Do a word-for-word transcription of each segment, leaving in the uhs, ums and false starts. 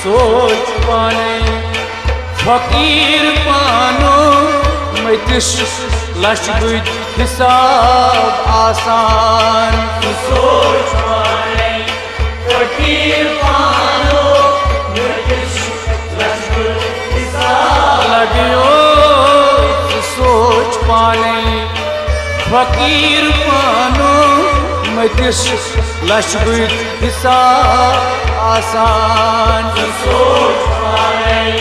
سوچ پانے فقیر پانو متس لچھ بد حساب آسان۔ سوچ پانے فقیر پانو متس لچھ بد حساب لگیو۔ سوچ پانے فقیر پانو متس لچھ بد حساب آسان۔ سوچ پانے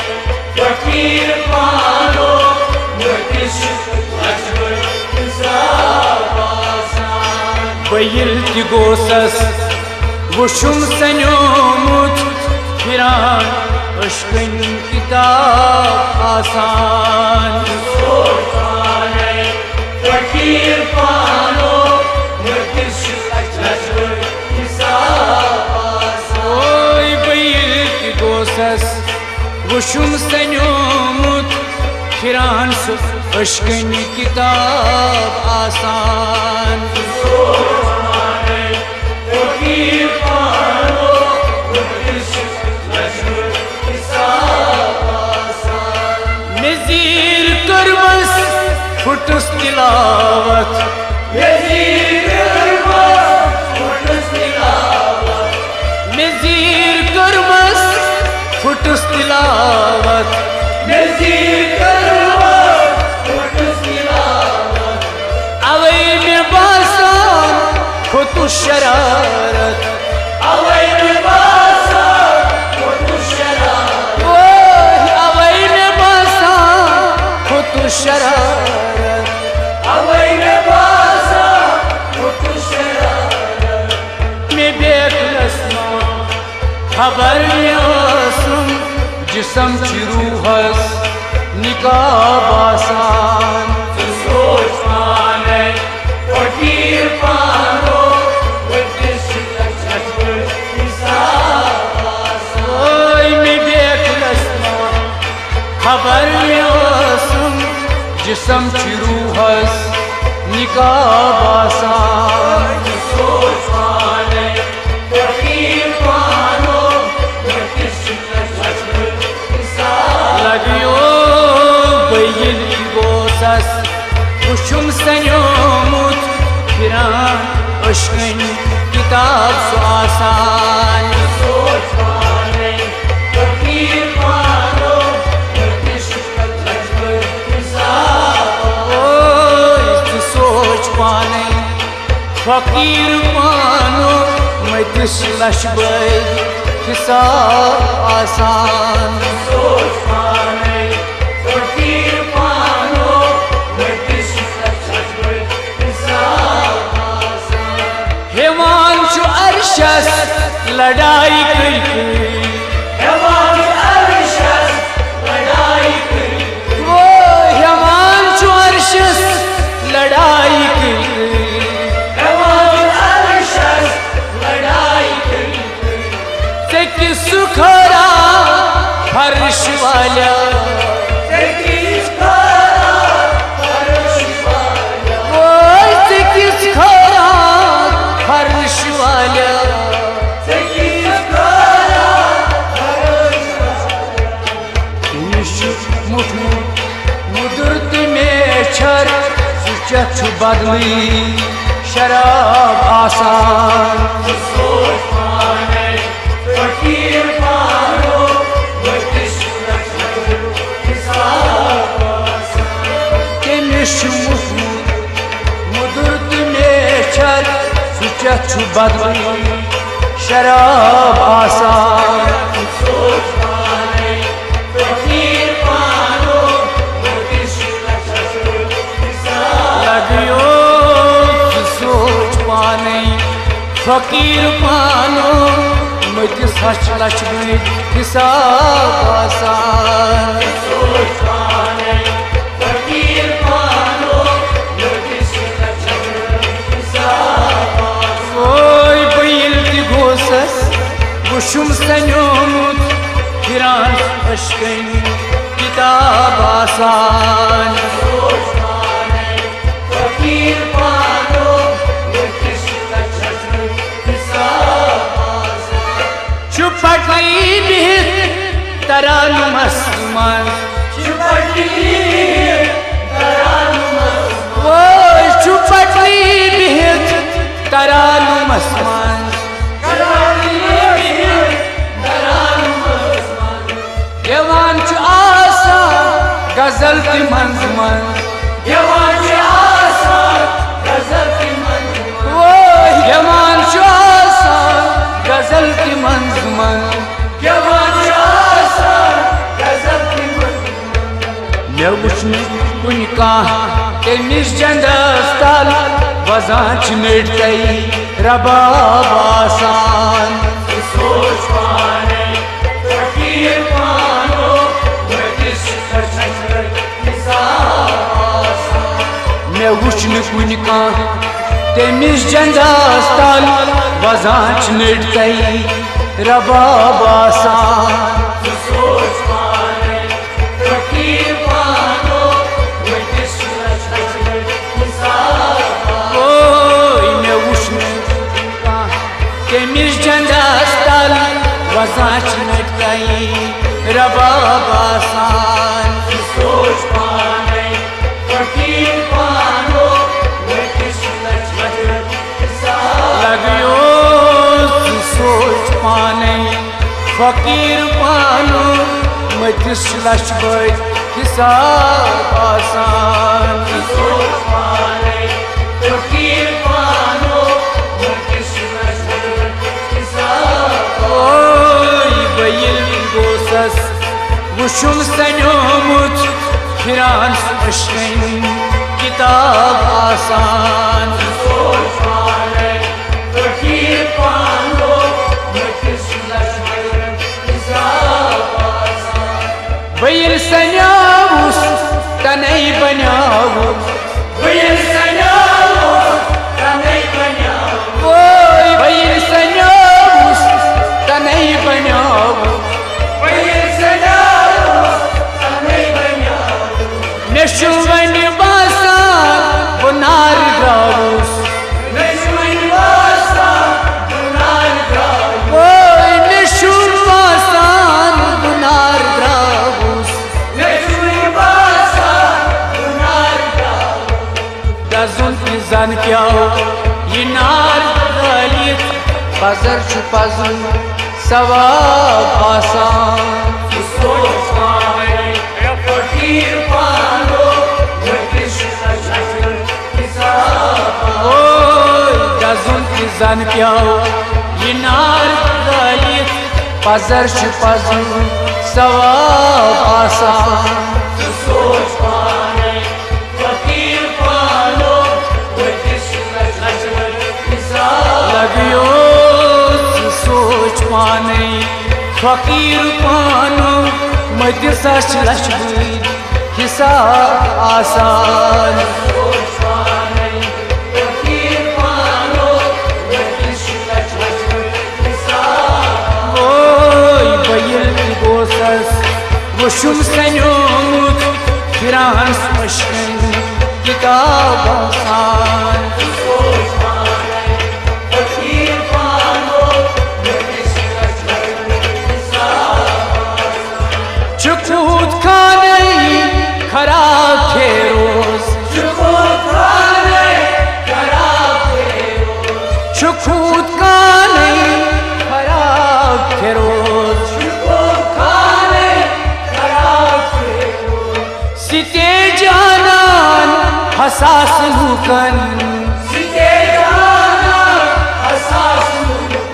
فقیر پانو متس لچھ بد حساب آسان۔ بہٕ ییٚلہِ تہِ گوسس وُچھُم سنیومُت پھران عشقن کتاب آسان۔ سوچ پانے فقیر پانو متس لچھ بد حساب آسان۔ اوے بہٕ ییٚلہِ تہِ گوسس وُچھُم سنیومُت پھران سُہ عشقن کتاب آسان۔ مےٚ زیٖر کٔرمٕژ پھُٹُس تلاوت۔ مےٚ زیٖر کٔرمٕژ پھُٹُس تلاوت۔ مےٚ زیٖر کٔرمٕژ پھُٹُس تلاوت۔ مےٚ زیٖر کٔرمٕژ پھُٹُس تلاوت۔ اوے مےٚ باسان کھوٚتُس شرارت۔ اوے مےٚ باسان کھوٚتُس شرارت۔ اوے، اوے مےٚ باسان کھوٚتُس شرارت۔ اوے مےٚ باسان کھوٚتُس شرارت۔ مےٚ بیکلس ما خبر مےٚ ٲسٕم جسم چھِ روحس نقاب آسان۔ ژٕ سوچ پانے فقیر پانو متس لچھ بد حساب آسان۔ اوے مےٚ بیکلس ما خبر مےٚ ٲسٕم جسم چھِ روحس نقاب آسان۔ سوچ پانے فقیر پانو متس لچھ بد حساب۔ لگیو بہٕ ییٚلہِ گوسس وُچھُم سنیومُت پھران عشقن کتاب سُہ آسان۔ سوچ پانے فقیر پانو متس لچھ بد حساب۔ اوے ژٕ سوچ پانے فقیر پانو متس لچھ بد حساب آسان۔ سوچ پانے فقیر پانو متس لچھ بد حساب آسان۔ ہیوان چھُ عرشس لڑائی کٔرِتھ۔ ہیوان چھُ عرشس لڑائی کٔرِتھ۔ او ہیوان چھُ عرشس لڑائی کٔرِتھ۔ ہیوان چھُ عرشس لڑائی کٔرِتھ۔ ژےٚ کِس سُہ خٲرا فرش والیا۔ ژےٚ کِس خٲرا فرش والیا۔ اوے ژےٚ کِس خٲرا فرش والیا۔ ژےٚ کِس خٲرا فرش والیا۔ تٔمِس چھُ موٚٹھمُت مُدُر تہٕ میچھر، سُہ چٮ۪تھ چھُ بدلٕے شراب آسان۔ سُہ سوچ پانے فقیر پانو متس لچھ بد حساب آسان۔ تٔمِس چھُ موٚٹھمُت مُدُر تہٕ میچھر، سُہ چٮ۪تھ چھُ بدلٕے شراب آسان۔ سوچ پانے فقیر پانو متس لچھ بد حساب۔ لگیو ژٕ سوچ پانے فقیر پانو متس ہچھ لچھ بد حساب آسان۔ سوچ پانے فقیر پانو متس لچھ بد حساب آسان۔ اوے بہٕ ییٚلہِ تہِ گوسس وُچھُم سنیومُت پھران عشقن کتاب آسان۔ سوچ پانے فقیر پانو متس لچھ بد حساب آسان۔ چھُ پٹری بِہِتھ ترانمس منٛز چھُ پٹلی ترانمس منٛز۔ وٲے چھُ پٹلی بِہِتھ ترانمس منٛز۔ پٹلی بِہِتھ ترانمس منٛز۔ گٮ۪وان چھُ آسان غزل تہِ منٛزٕ منٛزٕ۔ گٮ۪وان چھُ آسان غزل تہِ منٛزٕ منٛزٕ۔ وٲے گٮ۪وان چھُ آسان غزل تہِ منٛزٕ منٛزٕ۔ گٮ۪وان چھُ آسان غزل تہِ منٛزٕ منٛزٕ۔ مےٚ وُچھ نہٕ کُنہِ کانٛہہ تٔمِس جنڈس تل وزان چھِ نٔٹۍ تَے رباب آسان۔ سوچ پانے فقیر پانو، مٔٹِس چھُ لچھمٕتۍ حساب آسان۔ مےٚ وُچھ نہٕ کُنہِ کانٛہہ تٔمِس جنڈس تل وزان چھِ نٔٹۍ تَے رباب آسان۔ سوچ پانے فقیر پانو، مٔٹِس چھُ لچھمٕتۍ حساب آسان۔ اوے مےٚ وُچھ نہٕ کانٛہہ تٔمِس جنڈس تل وزان چھِ نٔٹۍ تَے رباب آسان۔ سوچ پانے فقیر پانو، مٔٹِس چھُ لچھمٕتۍ حساب۔ لگیو ژٕ سوچ پانے فقیر پانو، مٔٹِس چھِ لچھمٕتۍ حساب آسان۔ سوچ پانے فقیر پانو، مٔٹِس چھُ لچھمٕتۍ حساب۔ اوے بہٕ ییٚلہِ گوسس وُچھُم سنیومُت پھران سُہ أچھن کتاب آسان۔ سوچ پانے فقیر پانو، مٔٹِس چھُ لچھمٕتۍ حساب آسان۔ بہٕ ییٚلہِ سنیاوُس تنے بنیاوُس۔ بہٕ ییٚلہِ سنیاوُس تنے بنیاوُس۔ وٲے بہٕ ییٚلہِ سنیاوُس تنے بنیاوُس۔ بہٕ ییٚلہِ سنیاوُس تنے بنیاوُس۔ مےٚ چھُ وۄنۍ باسان بہٕ نارٕ درٛاوُس۔ مےٚ چھُ وۄنۍ باسان بہٕ نارٕ درٛاوُس۔ وٲے مےٚ چھُ باسان بہٕ نارٕ درٛاوُس۔ مےٚ چھُ وۄنۍ باسان بہٕ نارٕ درٛاوُس۔ دَزُن تہِ زَن پیوٚو یہِ نار زٲلِتھ، پَزر چھُ پَزُن ثواب آسان۔ سوچ پانے فقیر پانو، مٔٹِس چھُ لچھمٕتۍ حساب۔ اوے دَزُن تہِ زَن پیوٚو یہِ نار زٲلِتھ، پَزر چھُ پَزُن ثواب آسان۔ سوچ پانے فقیر پانو، مٔٹِس چھُ لچھمٕتۍ حساب۔ لگیو ژٕ سوچ پانے فقیر پانو، مٔٹِس چھِ لچھمٕتۍ حساب آسان۔ اوے بہٕ ییٚلہِ تہِ گوسس وُچھُم سنیومُت پھران سُہ أچھن کتاب آسان۔ چھُ کوٗت کالے خراب فیروز۔ چھُ کوٗت کالے خراب فیروز۔ سِتے جانان حساس لوٗکن۔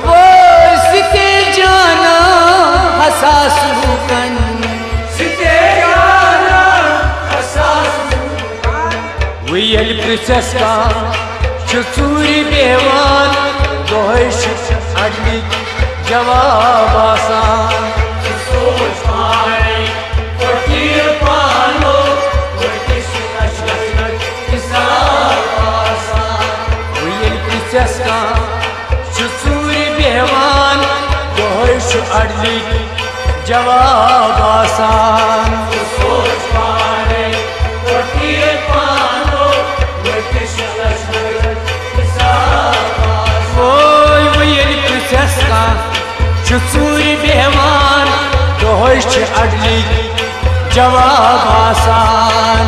وٲے سِتے جانان حساس لوٗکن۔ وۄنۍ ییٚلہِ پرٛژھٮ۪س کانٛہہ چھُ ژوٗرِ بیٚہوان، دۄہے چھِ اَڈنٕکۍ جواب آسان۔ وۄنۍ ییٚلہِ پرٛژھٮ۪س کانٛہہ چھُ ژوٗرِ بیٚہوان، دۄہے چھُ اَڈنٕکۍ جواب آسان۔ وٲے وۄنۍ ییٚلہِ پرٛژھٮ۪س کانٛہہ چھُ ژوٗرِ بیٚہوان، دۄہے چھِ جواب آسان۔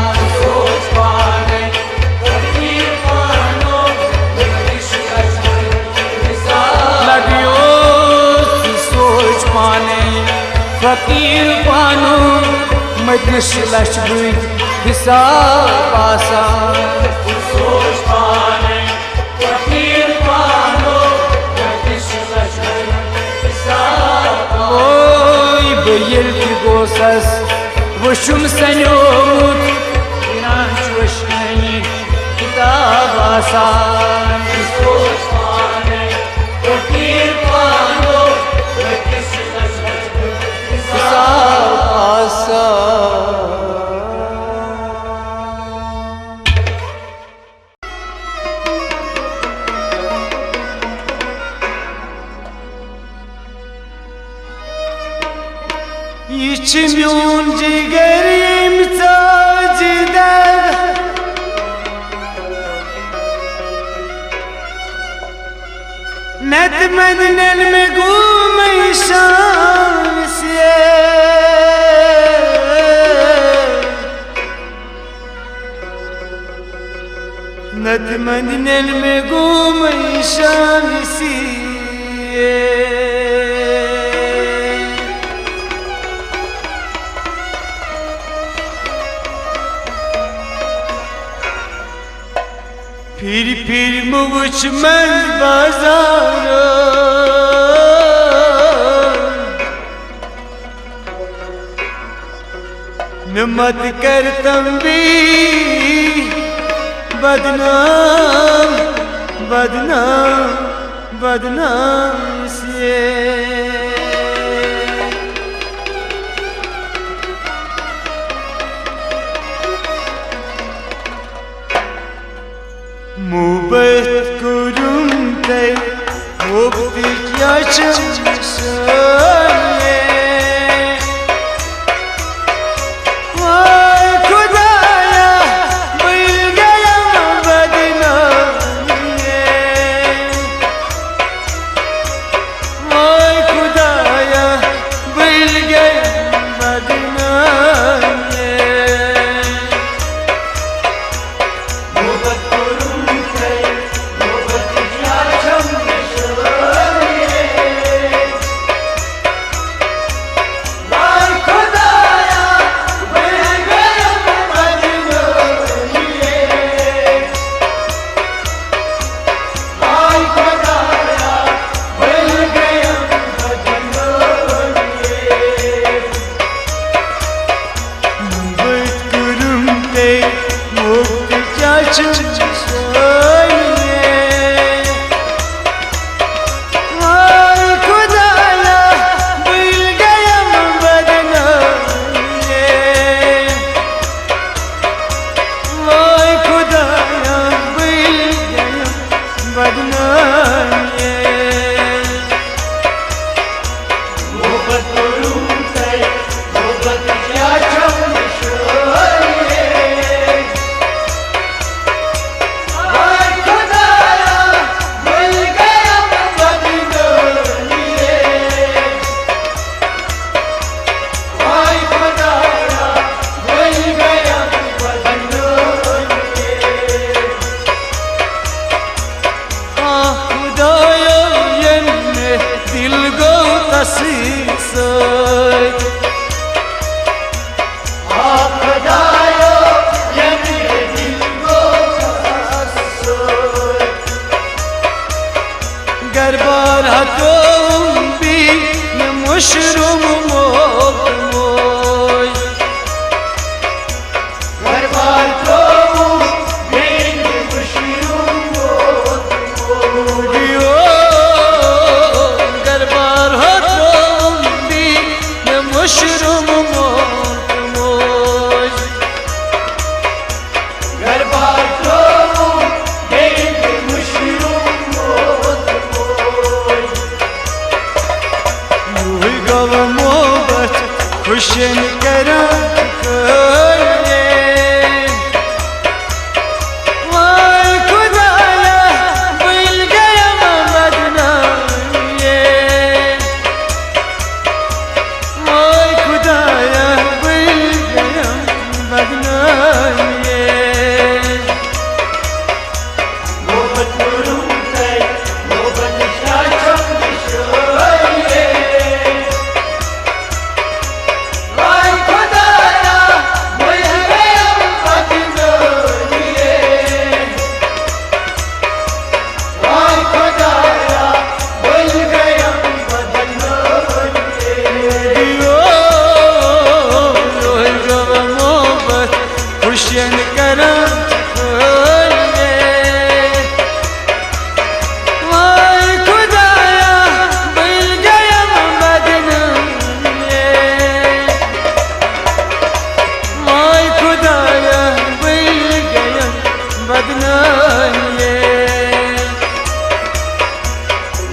لگیوس ژٕ سوچ پانے، فقیر پانو مٔتِس لچھ بٔدۍ حساب آسان۔ اوے بہٕ ییٚلہِ تہِ گوسس، وُچھُم سنیومُت، گِنان چھُ وٕشنٲنی کِتاب آسان۔ حساب آسان۔ یہِ چھِ میون جگر، ییٚمۍ ژاو جدر۔ نتہٕ مندِ نٮ۪ن مےٚ گوٗمٕے شام سیر۔ نتہٕ مندِ نٮ۪ن مےٚ گوٗمٕے شام سیر۔ پھِرِ پھِرِ مہٕ وٕچھ منٛز بازار۔ مےٚ مت کر تم بیٚیہِ بدنام، بدنام، بدنام سے۔ محبت کوٚرُم تۄہہِ، محبتٕچ کیٛاہ چھِ سٲلے۔ واے خدایا، بہٕ گٔیم بدنام۔ واے خدایا، بہٕ گٔیم بدنام۔ آ خدایو، ییٚمہِ دِل گوٚو تسٕے سۭتۍ۔ آ خدایو، ییٚمہِ دِل گوٚو تسٕے سۭتۍ۔ گرٕ بار ہتوم بیٚیہِ مےٚ مُشروم مول تہٕ موج۔ گرٕ بار ترٛووُم بیٚیہِ مُشروم مول تہٕ موج۔ گرٕ بار ہتوم بیٚیہِ مےٚ مُشروم مول تہٕ موج۔ گرٕ بار ترٛووُم بیٚیہِ مُشروم مول تہٕ موج۔ یُہُے گوٚو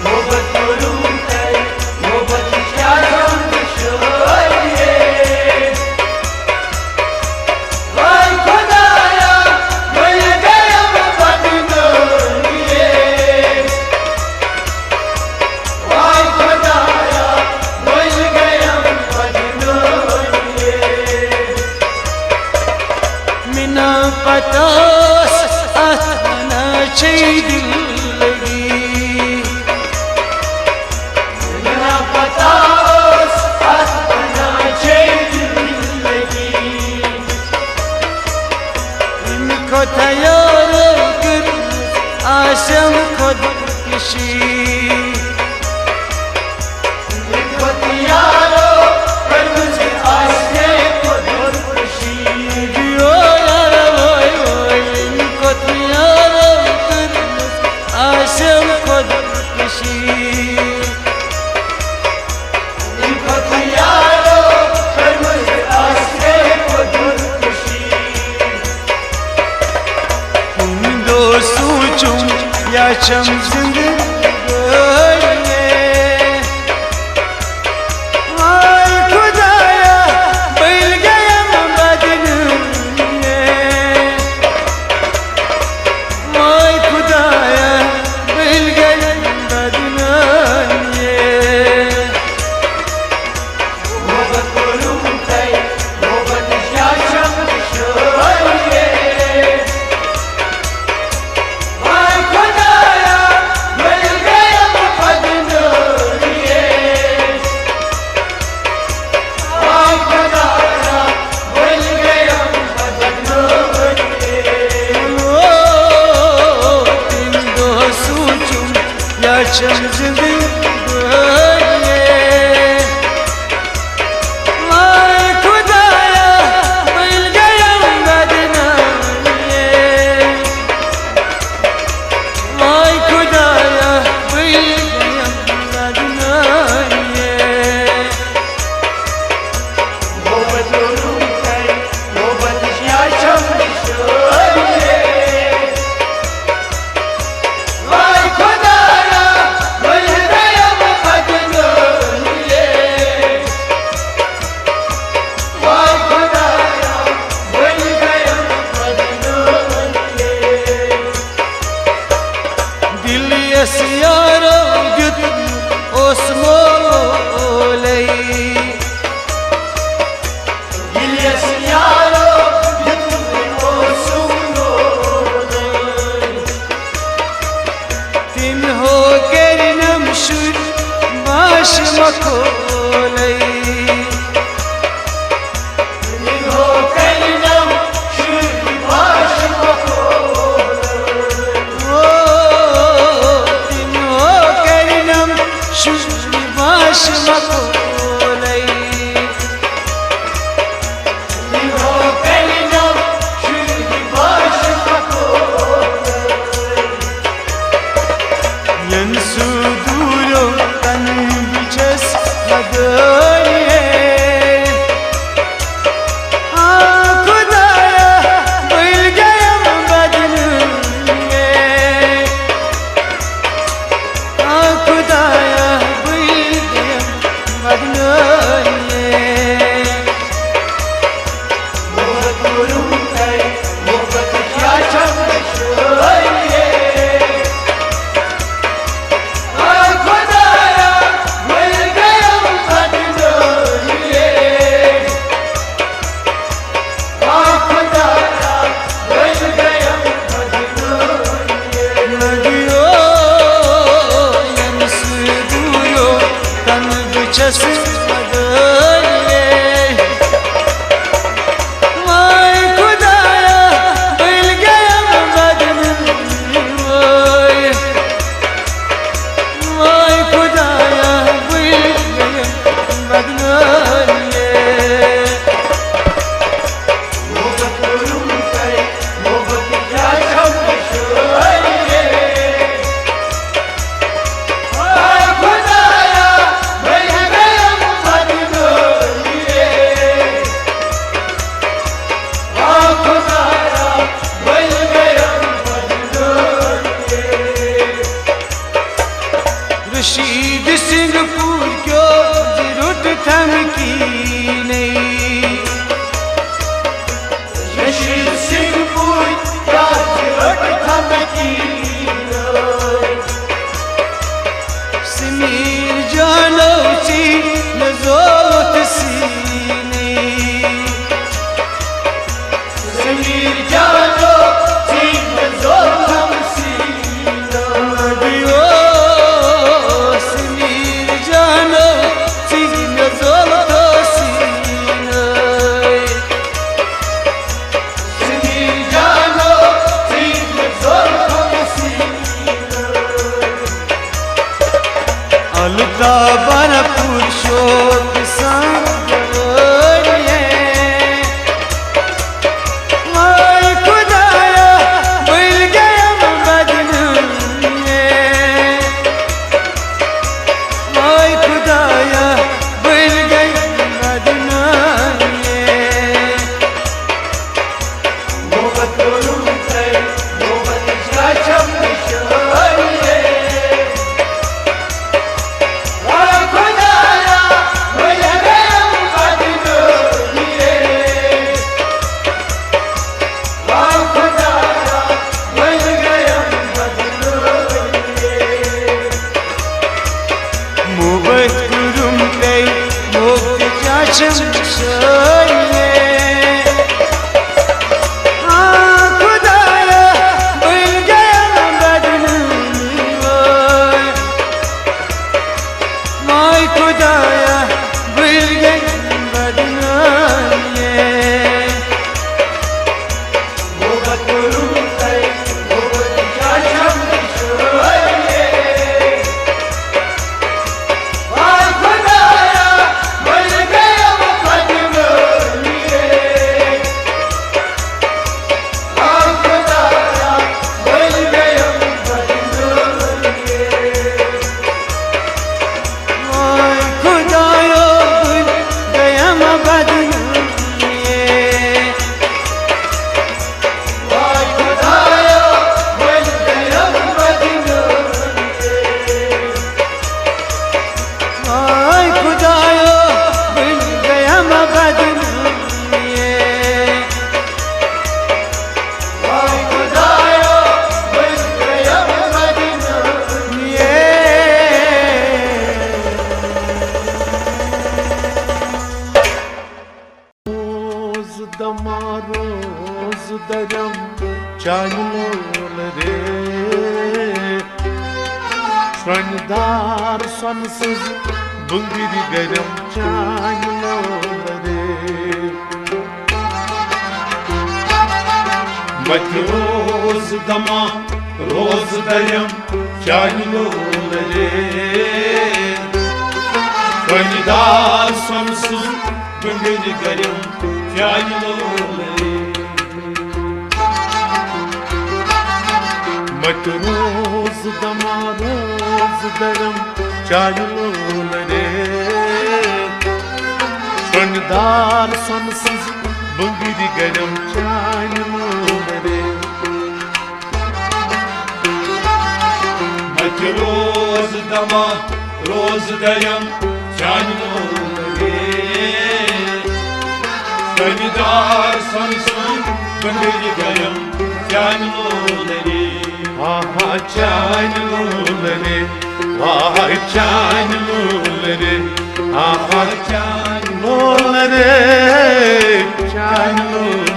محبت کوٚرُم تۄہہِ، محبت کیٛاہ چھَم دُشوٲری۔ واے خۄدایا، بٔلۍ گٔیم بدنٲمی۔ واے خۄدایا، بٔلۍ گٔیم بدنٲمی۔ مےٚ نا پتہ ٲس اتھ ونان چھے دل لگی۔ مےٚ نا پتہ ٲس اتھ ونان چھے دل لگی۔ ییٚمہِ کھۄتہٕ یارو کٔرمٕژ آسٮ۪م خۄدکشی۔ کُنہِ دۄہ سوٗنٛچُم، یا چھَم زِندٕ گٲڑۍ۔ واے خۄدایا، بٔلۍ گٔیم بدنٲمی۔ واے خۄدایا، بٔلۍ گٔیم بدنٲمی۔ محبت کوٚرُم تۄہہِ، محبت کیٛاہ چھَم دُشوٲری۔ واے خۄدایا، بٔلۍ گٔیم بدنٲمی۔ واے خۄدایا، بٔلۍ گٔیم بدنٲمی۔ او، تَمہِ دۄہ سوٗنٛچُم، یا چھَم زِندٕ گٲڑۍ۔ واے خۄدایا، بٔلۍ گٔیم بدنٲمی۔ واے خۄدایا، بٔلۍ گٔیم بدنٲمی۔ محبت کوٚرُم تۄہہِ، محبت کیٛاہ چھَم دُشوٲری۔ واے خۄدایا، بٔلۍ گٔیم بدنٲمی۔ واے خۄدایا، بٔلۍ گٔیم بدنٲمی۔ دِل یَس یارو دیُتمُت اوس مولَے۔ ییٚلہِ اَسہِ یارو دیُتمُت اوسُم لولہٕ۔ تٔمۍ ہو کٔرِنَم شُرۍ ماش مکھولَے۔ تٔمۍ ہو کٔرِنَم شُرۍ ماش مکھولَے۔ او، تٔمۍ ہو کٔرِنَم شُرۍ ماش مکھولَے۔ ین سُہ دوٗریو تنہٕ بہٕ چھَس لگٲیے۔ آ خۄدایا، بٔلۍ گٔیم بدنٲمی۔ آ خۄدایا، بٔلۍ گٔیم رابر پور شوق سان گوریے۔ ماے خدایا، بٔلۍ گٔیم بدنامیے۔ ماے خدایا، بٔلۍ گٔیم بدنامیے۔ محبت کوٚرُم تۄہہِ، محبت چھا چھم نِشٲنی۔ واے خدایا، وۄنۍ گٔیم بدنٲمی۔ واے خدایا، وۄنۍ گٔیم بدنٲمی۔ محبت کوٚرُم تۄہہِ، محبت چھا چھم نِشٲنی۔ آ خدایا، بٔلۍ گٔیم بدنٲمی۔ ماے خدایا، بٔلۍ گٔیم بدنٲمی۔ محبت کوٚرُم تۄہہِ، محبت چھا چھم نِشٲنی۔ واے خدایا، بٔلۍ گٔیم بدنٲمی۔ واے خدایا، بٔلۍ گٔیم بدنٲمی۔ واے خدایا، بٔلۍ گٔیم بدنٲمی۔ واے خدایا، بٔلۍ گٔیم بدنٲمی۔ واے خدایا، بٔلۍ گٔیم بدنٲمی۔ واے خدایا، بٔلۍ گٔیم بدنٲمی۔ روز دما روز درم چانہِ لول رے۔ سۄنہِ دار سۄنہٕ سٕنٛز بٕنٛگرِ گرم چانہِ لول رے۔ متہِ روز دما روز درم چانہِ لول رے۔ سۄنہِ دار سۄنہٕ سٕنٛز بٕنٛگرِ گرم چانہِ لول رے۔ متہِ روز دما روز درم چانہِ لول رے۔ سۄنہٕ دار سۄنہٕ سٕنٛز بٕنٛگرِ گرم چانہِ لول رے۔ متہِ روز دما روز درم چانہِ لول رے۔ سۄنہٕ دار سۄنہٕ سٕنٛز بٕنٛگرِ گرم چانہِ لول رے۔ آہا چانہِ لول رے، آہا چانہِ لول رے، آہا چانہِ لول رے، چانہِ لول رے۔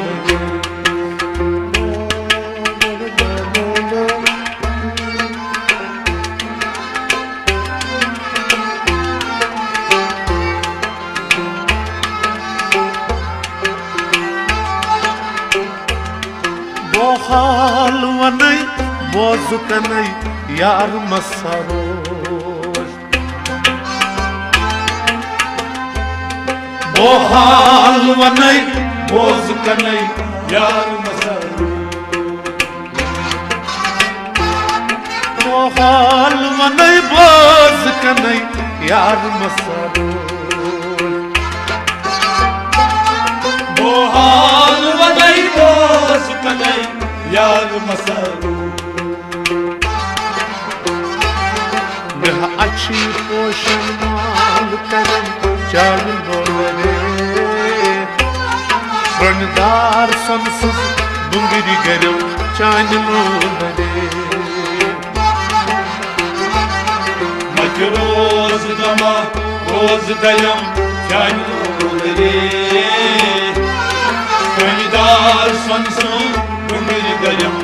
بہٕ حال وَنَے، بوزٕ کَنَے یار مسروش۔ بہٕ حال وَنَے، بوزٕ کَنَے یار مسروش۔ بہٕ حال وَنَے، بوزٕ کَنَے یار مسروش۔ بہٕ حال وَنَے، بوزٕ کَنَے یار مسروش۔ مےٚ اچھی پوشن مال کرم چانہِ لولہٕ رے۔ سۄنہٕ دار سۄنہٕ سٕنٛز بٕنٛگرِ گرم چانہِ لولہٕ رے۔ متہِ روز دما روز درم چانہِ لولہٕ رے۔ سۄنہٕ دار سۄنہٕ سٕنٛز بٕنٛگرِ گرم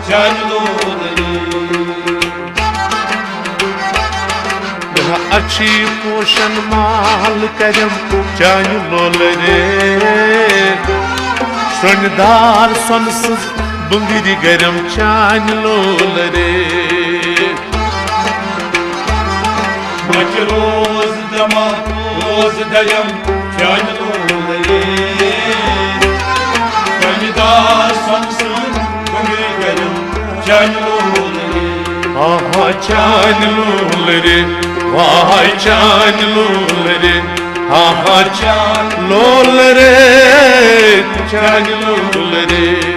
چانہِ لولہٕ رے۔ اچھی پوشن مال کرم چانہِ لولہٕ رے۔ سۄنہٕ دار سۄنہٕ سٕنٛز بٕنٛگرِ گرم چانہِ لولہٕ رے۔ متہِ روز دما، روز دیم، چانہِ لولہٕ رے۔ سۄنہِ دار سۄنہٕ سٕنٛز بُنٛگرِ گرم، چانہِ لولہٕ رے۔ آہا چانہِ لولہٕ رے، واے چانہِ لولہٕ رے، آہا چانہِ لولہٕ رے، چانہِ لولہٕ رے۔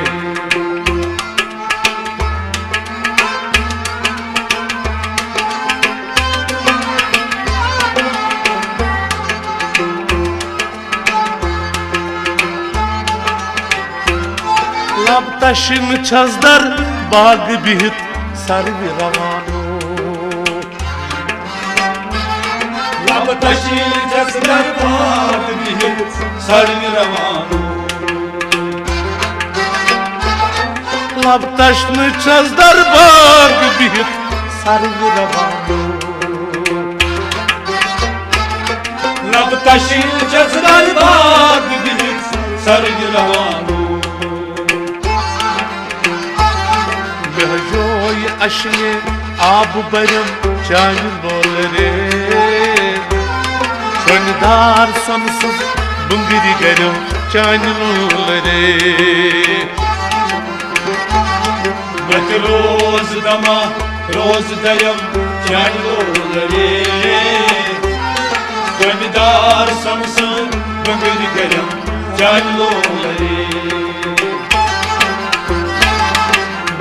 لب تشن چھس در باغ بِہِتھ سروِ روانو۔ لب تشن چھس در باغ بِہِتھ سروِ روانو۔ لب تشن چھس در باغ بِہِتھ سروِ روانو۔ لب تشن چھس در باغ بِہِتھ سروِ روانو۔ مہجوی اشنہِ آب برم چانہِ لولہٕ رے۔ سۄنہٕ دار سۄنہٕ سٕنٛز بُنٛگرِ گرم چانہِ لولہٕ رے۔ متہِ روز دما، روز دیم، چانہِ لولہٕ رے۔ سۄنہٕ دار سۄنہٕ سٕنٛز بُنٛگرِ گرم، چانہِ لولہٕ رے۔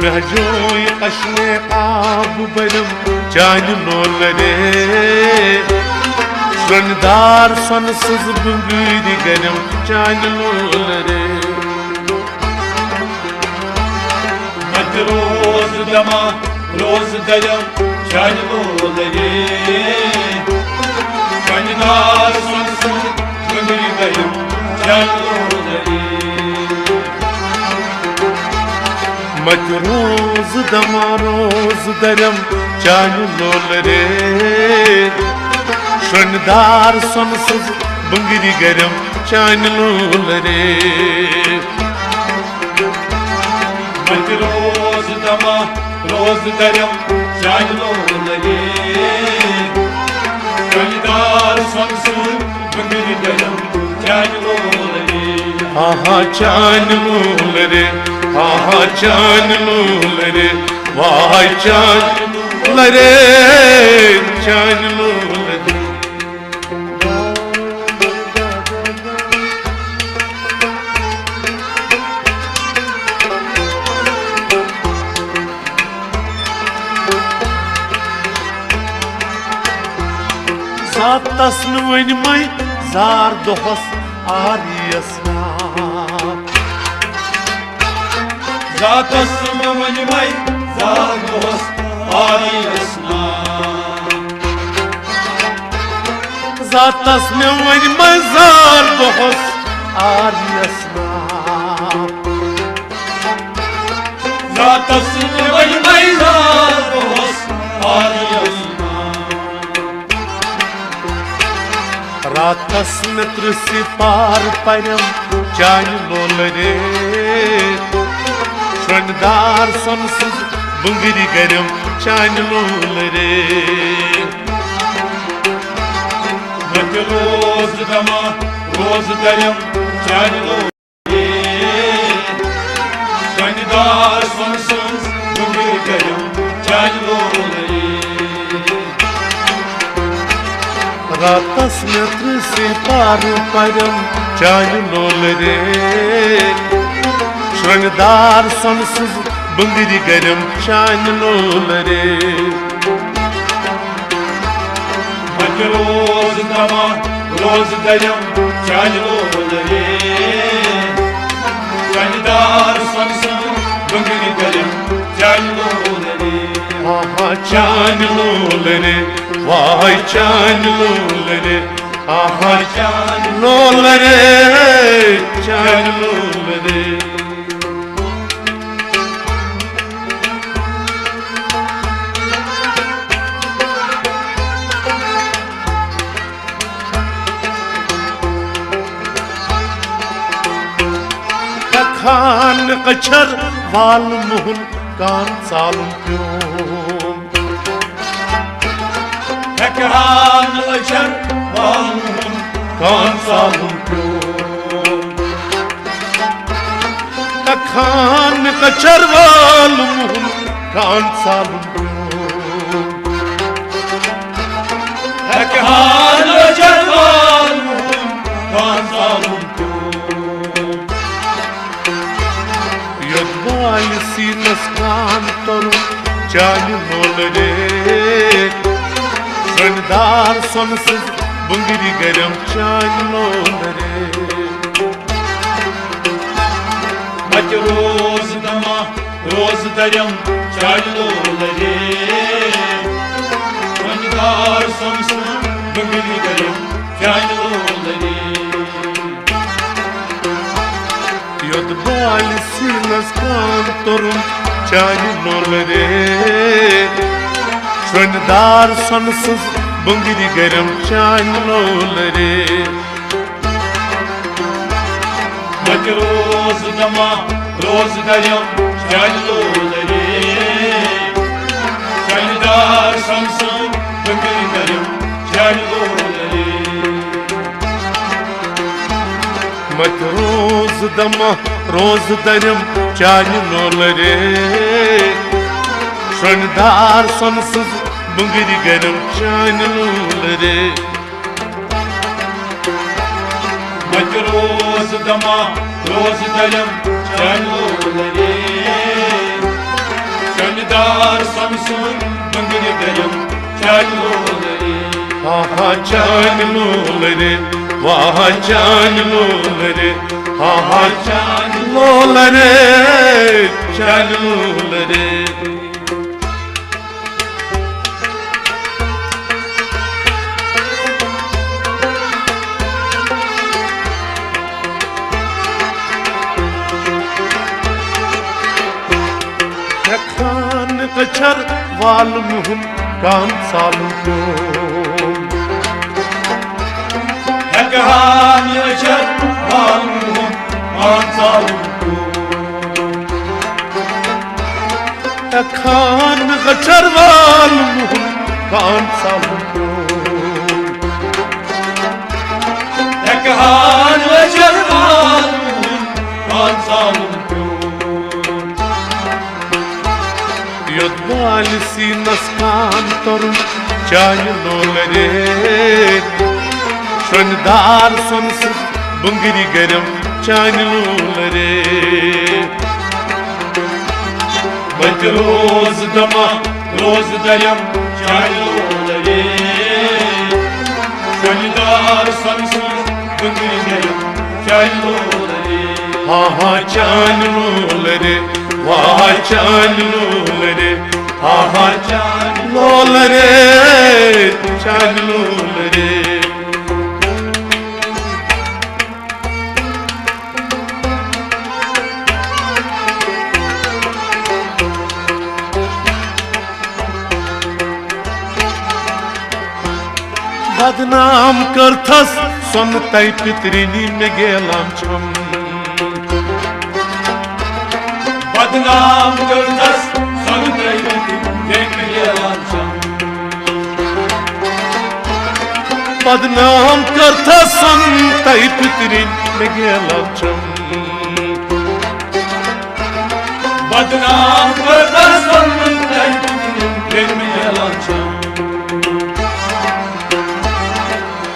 مہجوی اشنہِ آب برم چانہِ لولہٕ رے۔ سۄنہٕ دار سۄنہٕ سٕنٛز بُنٛگرِ گرم چانہِ لولہٕ رے۔ متہِ روز دما، روز دیم، چانہِ لولہٕ رے۔ سۄنہٕ دار سۄنہٕ سٕنٛز بُنٛگرِ گرم، چانہِ لولہٕ رے۔ متہِ روز دما روز درم چانہِ لولہٕ رے۔ سۄنہٕ دار سۄنہٕ سٕنٛز بُنٛگرِ گرم چانہِ لولہٕ رے۔ متہِ روز دما روز درم چانہِ لولہٕ رے۔ سۄنہٕ دار سۄنہٕ سٕنٛز بُنٛگرِ گرم چانہِ لولہٕ رے۔ آہا چانہِ لولہٕ رے، آہا چانہِ لولہٕ رے، واے چانہِ لولہٕ رے، چانہِ لولہٕ رے۔ زاتس نہٕ وۄنۍ مے زار دۄہس آریس نا۔ زاتس نہٕ وۄنۍ مے زار دۄہس آریس نا۔ زاتس مےٚ وۄنۍ مے زار دۄہس آریس نا۔ راتس وۄنۍ مے رات دۄہس آریس نا۔ راتس مےٚ ترٕٛہ سِپار پرم چانہِ لولہٕ رے۔ سۄنہٕ دار سۄنہٕ سٕنٛز بُنٛگرِ گرم چانہِ لولہٕ رے۔ مےٚ تہِ روز دما روز درم چانہِ لولہٕ۔ سۄنہٕ دار سۄنہٕ سٕنٛز بُنٛگرِ گرم چانہِ لولہٕ۔ راتس مےٚ ترٕٛہ سِپار پرم چانہِ لولہٕ رے۔ سۄنہٕ دار سۄنہٕ سٕنٛز بُنٛگرِ گرم چانہِ لولہٕ رے۔ مےٚ تہِ روز دما روز درم چانہِ لولہٕ رے۔ سۄنہٕ دار سۄنہٕ سٕنٛز بُنٛگرِ گرم چانہِ لولہٕ رے۔ آہا چانہِ لولہٕ رے، واے چانہِ لولہٕ رے۔ آہا چانہِ لولہٕ رے، چانہِ لولہٕ رے۔ خان اچھر وال موہن کان ژالُن پیوم۔ ہٮ۪کہٕ ہا نہٕ أچھن والُن کان ژالُن پیوم۔ ہٮ۪کہٕ ہا نہٕ أچھن والُن کان ژالُن پیوم۔ ہٮ۪کہٕ ہا نہٕ أچھن والُن کان ژالُن پیوم۔ یوٚت بالہِ سیٖنس کان توٚرُم چانہِ لولہٕ رے، شۄنٛگۍ دار سۄنہٕ سٕنٛز بٕنٛگرِ گرم چانہِ لولہٕ رے۔ مےٚ تہِ روز دما روز درم چانہِ لولہٕ رے، شۄنٛگۍ دار سۄنہٕ سٕنٛز بٕنٛگرِ گرم چانہِ لولہٕ رے۔ یوٚت بالہِ سیٖنس کان توٚرُم چانہِ لولہٕ رے، شۄنٛگۍ دار سۄنہٕ سٕنٛز بٕنٛگرِ گرم چانہِ لولہٕ رے۔ مےٚ تہِ روز دما روز درم چانہِ لولہٕ رے، شۄنٛگۍ دار سۄنہٕ سٕنٛز بٕنٛگرِ گرم چانہِ لولہٕ رے۔ مےٚ تہِ روز دما روز درم چانہِ لولہٕ رے، شۄنٛگۍ دار سۄنہٕ سٕنٛز بٕنٛگرِ گرم چانہِ لولہٕ رے۔ مےٚ تہِ روز دما روز درم چانہِ لولہٕ رے، شۄنٛگۍ دار سۄنہٕ سٕنٛز بٕنٛگرِ گرم چانہِ لولہٕ رے۔ آہا چانہِ لولہٕ رے، واہ چانہِ لولہٕ رے، آہا چانہِ لولہٕ رے، چانہِ لولہٕ رے۔ ہٮ۪کہٕ ہا نہٕ أچھر والُن ہُم کان ژالُن پیوم۔ ہٮ۪کہٕ ہا نہٕ أچھر والُن ہُم کان ژالُن پیوم۔ ہٮ۪کہٕ ہا نہٕ أچھر والُن ہُم کان ژالُن پیوم۔ ہٮ۪کہٕ ہا نہٕ أچھر والُن ہُم کان ژالُن پیوم۔ یوٚت بالہِ سیٖنس کان توٚرُم چانہِ لولہٕ رے، شۄنٛگۍ دار سۄنہٕ سٕنٛز بٕنٛگرِ گرم چانہِ لولہٕ رے۔ مےٚ تہِ روز دما روز درم چانہِ لولہٕ رے، شۄنٛگۍ دار سۄنہٕ سٕنٛز بٕنٛگرِ گرم چانہِ لولہٕ رے۔ ہا ہا چانہِ لولہٕ رے، واہ چانہِ لولہٕ رے، ہا ہا چانہِ لولہٕ رے، چانہِ لولہٕ رے۔ بدنام کٔرتھس سۄنہٕ تَے پِترِنی مےٚ گیلان چھم۔ بدنام کٔرتھس سۄنہٕ تَے پِترِنی مےٚ گیلان چھم۔ بدنام کٔرتھس سۄنہٕ تَے پِترِنی مےٚ گیلان چھم۔ بدنام کٔرتھس سۄنہٕ تَے پِترِنی مےٚ گیلان چھم۔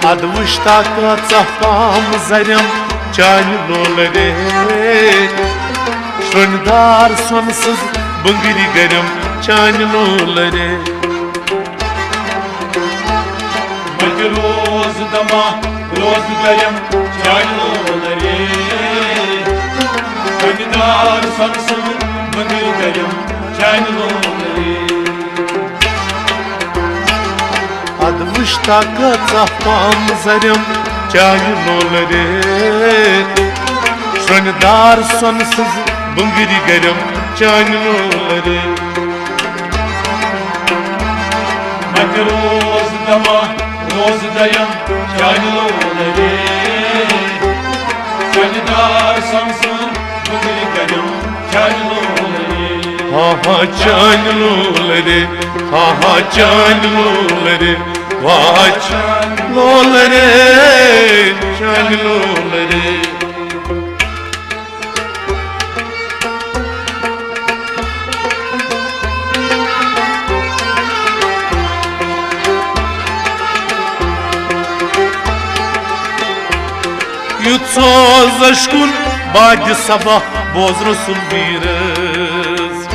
ادٕ وٕچھتا کۭژاہ پام زرٮ۪م چانہِ لولہٕ رے، شۄنٛگۍ دار سۄنہٕ سٕنٛز بٕنٛگرِ گرٮ۪م چانہِ لولہٕ رے۔ بہٕ تہِ روز دما روز گرٮ۪م چانہِ لولہٕ رے، شۄنٛگۍ دار سۄنہٕ سٕنٛز بٕنٛگرِ گرٮ۪م چانہِ لولہٕ رے۔ ادٕ وٕچھتا کۭژاہ پام زرٮ۪م چانہِ لولہٕ رے، شۄنٛگۍ دار سۄنہٕ سٕنٛز بٕنٛگرِ گرٮ۪م چانہِ لولہٕ رے۔ مےٚ تہِ روز دما روز درٮ۪م چانہِ لولہٕ رے، شۄنٛگۍ دار سۄنہٕ سٕنٛز بٕنٛگرِ گرٮ۪م چانہِ لولہٕ رے۔ ہا ہا چانہِ لولہٕ رے، ہا ہا چانہِ لولہٕ رے، واچھ لول رے، چانہِ لول رے۔ یُتھ سوز اشکُن بادِ صبا، بوز رسول ویرس۔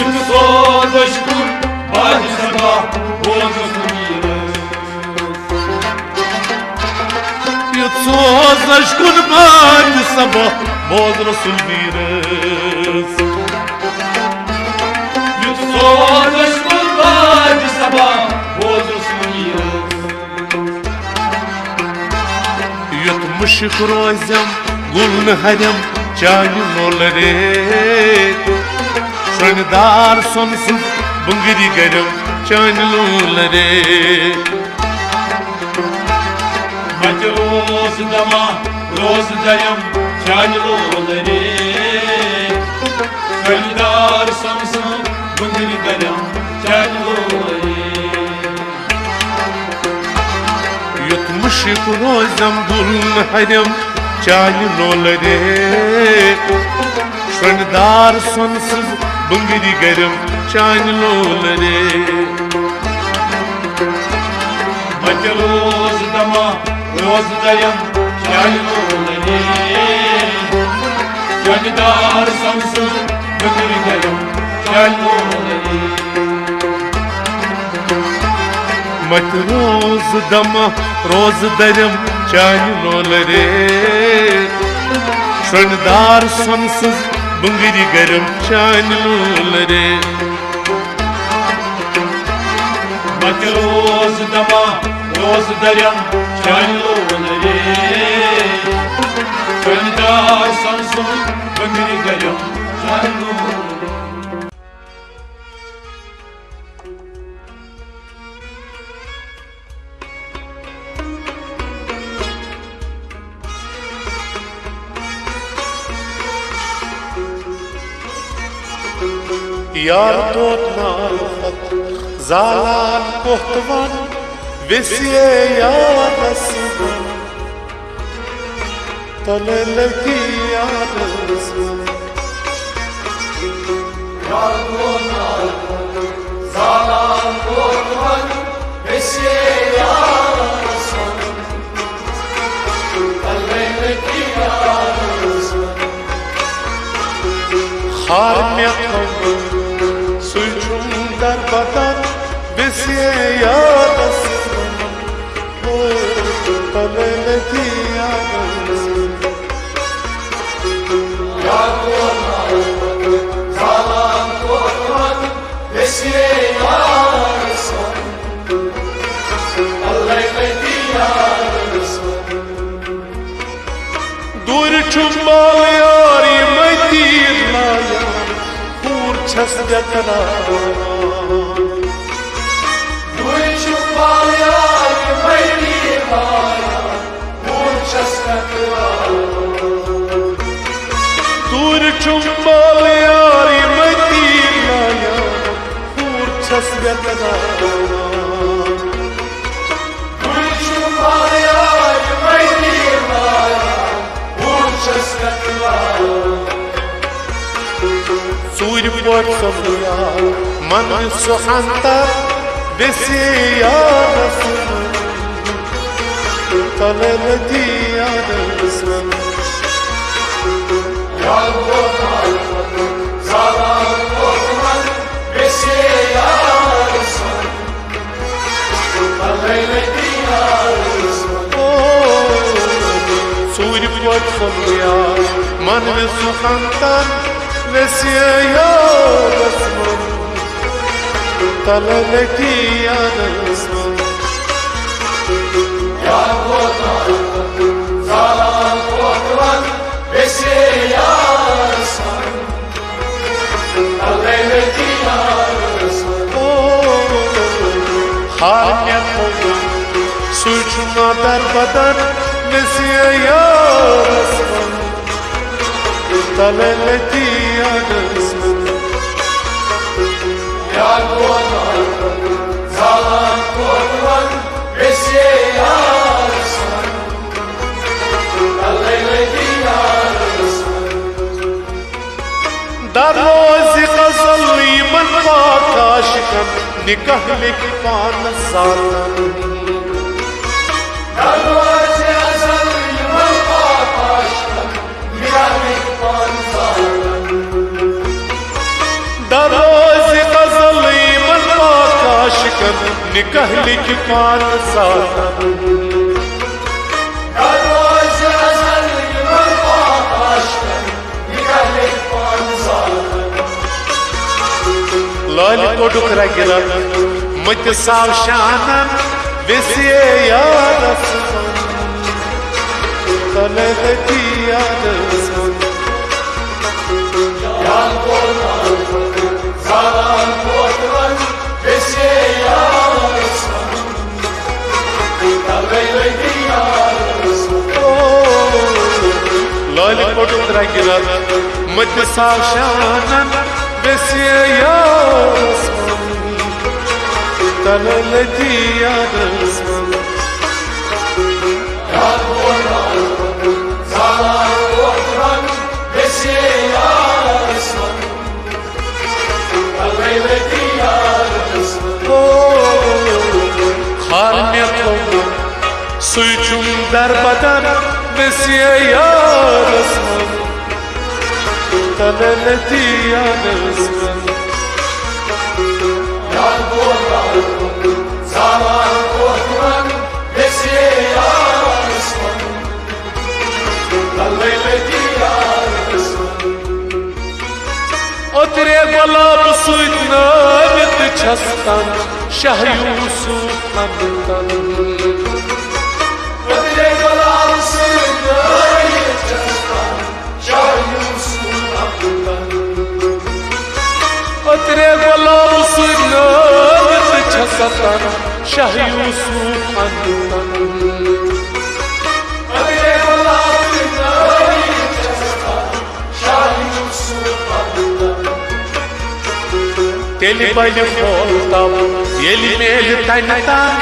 یُتھ سوز اشکُن بادِ صبا، بوز رسول ویرس۔ یُتھ سوز اشکُن بادِ صبا، بوز رسول ویرس۔ یُتھ سوز اشکُن بادِ صبا، بوز رسول ویرس۔ یُتھ مُشک روزٮ۪م گُل نہٕ ہرٮ۪م چانہِ لولہٕ رے، شۄنٛگدار سۄنہٕ سٕنٛز بٕنٛگرِ گرٮ۪م چانہِ لولہٕ رے۔ متہِ روز دما روز درٮ۪م چانہِ لولہٕ رے، شۄنٛگدار سۄنہٕ سٕنٛز بٕنٛگرِ گرٮ۪م چانہِ لولہٕ رے۔ یُتھ مُشک روزٮ۪م گُل نہٕ ہرٮ۪م چانہِ لولہٕ رے، شۄنٛگدار سۄنہٕ سٕنٛز بٕنٛگرِ گرٮ۪م چانہِ لولہٕ رے۔ متہِ روز دما روز درٮ۪م چانہِ لولہٕ رے، شۄنٛگدار سۄنہٕ سٕنٛز بٕنٛگرِ گرٮ۪م چانہِ لولہٕ رے۔ متہِ روز دما روز درٮ۪م چانہِ لولہٕ رے، شۄنٛگدار سۄنہٕ سٕنٛز بٕنٛگرِ گرٮ۪م چانہِ لولہٕ رے۔ متہِ روز دما روز درٮ۪م چانہِ لولہٕ رے، شۄنٛگدار سۄنہٕ سٕنٛز بٕنٛگرِ گرٮ۪م چانہِ لولہٕ رے۔ یار توت نار پتہٕ زالان کوٚت وَن، ویسے یارس وَن۔ تلے لگی یادس۔ یادو نال زالان کوتوان، ویسے یادس۔ تلے لگی یادس۔ خار مےٚ تھوٚو، سُے چھُم دربدر، ویسے یادس۔ دوٗرِ چھُم بال یار، یِمے تیٖر لایان، کوٗر چھَس بے قرار۔ دوٗرِ چھُم بال یار، یِمے تیٖر لایان، کوٗر چھَس بے قرار۔ دوٗرِ چھُم بال یار، یِمے تیٖر لایان، کوٗر چھَس بے قرار۔ دوٗرِ چھُم بال یار، یِمے تیٖر لایان، کوٗر چھَس بے قرار۔ ژوٗرِ پورِ سۄمبریا من سُہ اندر، ویسے یارس وَن۔ تلے لگی یادس وَن۔ ژوٗرِ پورِ سۄمبریا من وِسُکھن تن، ویسے یادس وَن۔ تلے لگی یادس وَن۔ ہار مےٚ تھوٚو، سُے چھُ مےٚ دربدر، مےٚ سُہ یارس وَن۔ تلے لگی یادس وَن۔ نکاح لیکھِ پانہٕ ذاتن۔ دروازِ ازل یِمن پاک عاشقن، نکاح لیکھِ پانہٕ ذاتن۔ دروازِ ازل یِمن پاک عاشقن، نکاح لیکھِ پانہٕ ذاتن۔ دروازِ ازل یِمن پاک عاشقن، لالہِ کوٚڈُکھ رگہِ رگ، مٔتِس آو شانن، ویسے یارس من۔ تلے لتی یارس من۔ لالہِ کوٚڈُکھ رگہِ رگ، مٔتِس آو شانن، ویسے یارس من۔ تلے لتی یارس من۔ خار مےٚ تھوٚومُت، سُے چھُم دربدر، ویسے یارس من۔ تلے لتی یارس من۔ اوترے گۄلاب سۭتۍ نٲوِتھ چھَس تن شاہ یوسف اندن۔ اوترے گۄلاب سۭتۍ نٲوِتھ چھَس تن شاہ یوسف اندن۔ اوترے گۄلاب سۭتۍ نٲوِتھ چھَس تن شاہ یوسف اندن۔ اوترے گۄلاب سۭتۍ نٲوِتھ چھَس تن شاہ یوسف اندن۔ تیٚلہِ بلہِ مول تب، ییٚلہِ میلہِ تنہِ تن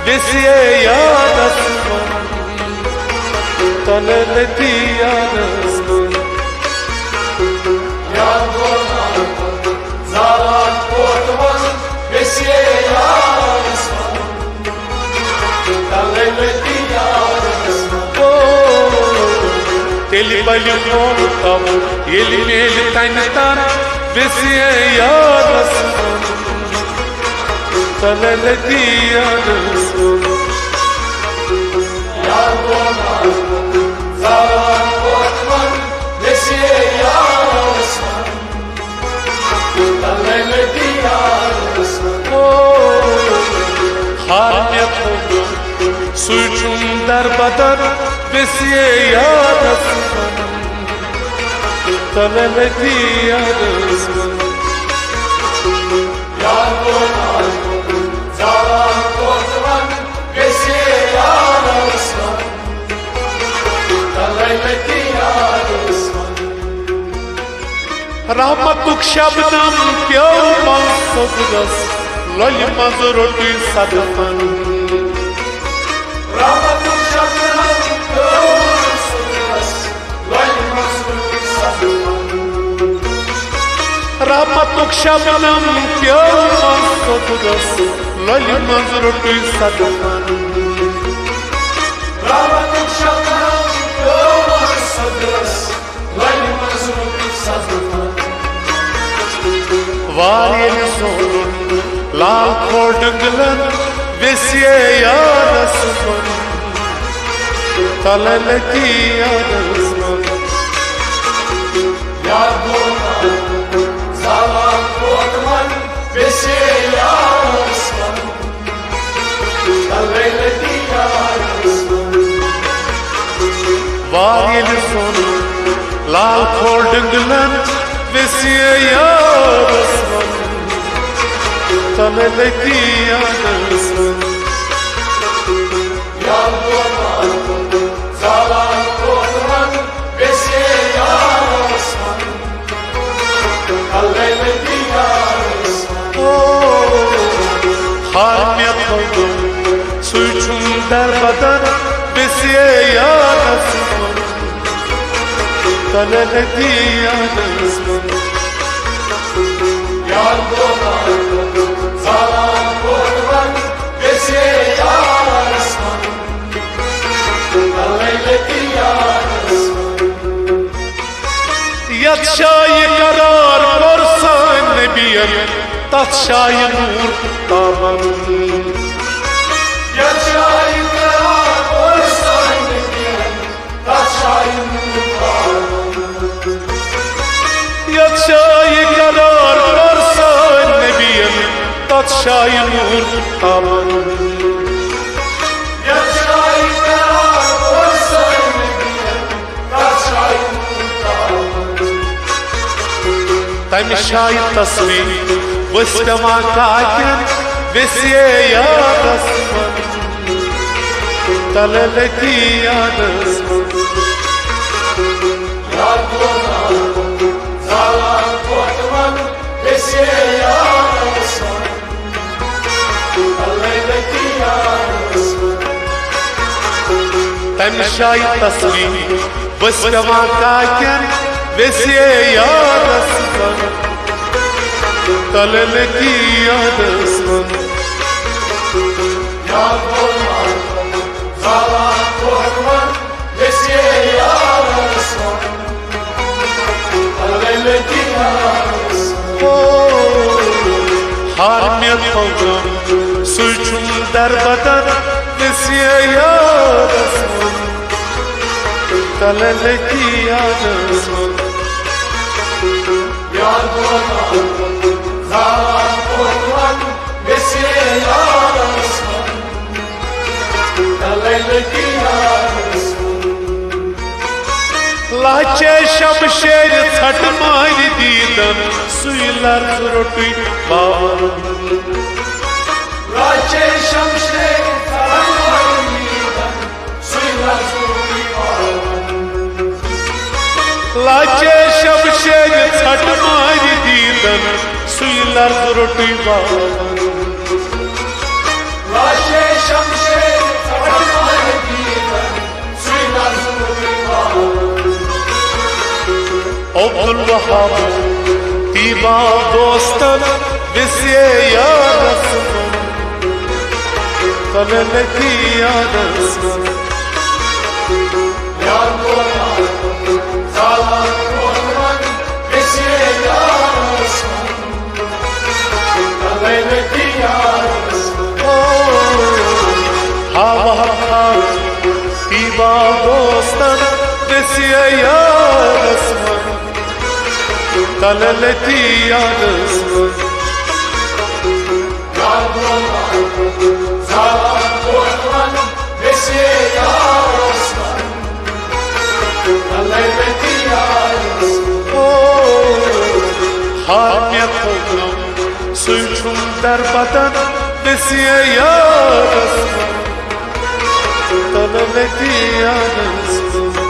ویسے یارس من۔ تلے لتی یارس من۔ تیٚلہِ بلہِ مول تب، ییٚلہِ میلہِ تنہِ تن ویسے یارس من۔ تلے لتی یارس من۔ خار مےٚ تھوٚومُت، سُے چھُم دربدر ویسے یارس من۔ تلے لتی یارس من۔ رحمتُک شبنم پیوٚو منصورس، لۄلہِ منٛز روٚٹُے صدفن۔ رحمتُک شبنم پیوٚو منصورس، لۄلہِ منٛز روٚٹُے صدفن۔ رحمتُک شبنم پیوٚو منصورس، لۄلہِ منٛز روٚٹُے صدفن۔ رحمتُک شبنم پیوٚو منصورس، وارِ ییٚلہِ زونُن لال کھوڑ ڈنگلن، ویسے یارس من۔ تلے لتی یارس من۔ یار گوٚو زالان کوتمن، ویسے یارس من۔ وار ییٚلہِ زوٚن لال کھوڑ ڈنگلن، ویسے یارس من۔ تلے لتی یارس من۔ ہار مےٚ تھوٚو، سُے چھُم دربدر، ویسے یارس من۔ تلے لتی یارس من۔ یتھ جایہِ قرار کوٚر سٲنۍ نبین، تتھ جایہِ نور تابان۔ یتھ جایہِ قرار کوٚر سٲنۍ نبین، تتھ جایہِ نور تابان۔ یتھ جایہِ قرار کوٚر سٲنۍ نبین، تتھ جایہِ نور تابان۔ یتھ جایہِ قرار کوٚر سٲنۍ نبین، تمہِ جایہِ تصویر ؤژھ پٮ۪وان کاکٮ۪ن ویسے یادس منٛز، تلہٕ لٔتی یادس منٛز۔ یاد روزان زالان ووتمُت ویسے یادس منٛز۔ تمہِ جایہِ تصویر ؤژھ پٮ۪وان کاکٮ۪ن ویسے یادس منٛز، تلہٕ لٔتی یادس منٛز۔ ہار مےٚ تھوٚو غم، سُے چھُم دربدر ویسے یادس منٛز، تلہٕ لٔتی یادس منٛز۔ لہچے شمشیر ژھٹہٕ مارِ دیٖدن، سُے لرز روٚٹُے باوان۔ لہچے شمشیر ژھٹہٕ مارِ دیٖدن، سُے لرز روٚٹُے باوان۔ لہچے شمشیر ژھٹہٕ مارِ دیٖدن، سُے لرز روٚٹُے باوان۔ لہچے شمشیر ژھٹہٕ مارِ دیٖدن، سُے لرز روٚٹُے باوان۔ عبدالوہاب طیبہ دوستن ویسے یادس منٛز، تلہٕ لٔتی یادس منٛز۔ ہاوہا طیبہ دوستن ویسے یادس منٛز، تلہٕ لٔتی یادس منٛز۔ ہار مےٚ تھوٚو غم، سُے چھُم دربدر ویسے یادس منٛز، تلہٕ لٔتی یادس منٛز۔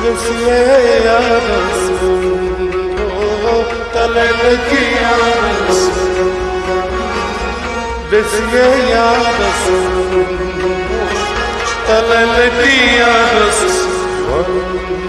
ویسے یادس منٛز، او، تلہٕ لٔتی یادس منٛز۔ ویسے یادس منٛز، تلہٕ لٔتی یادس منٛز۔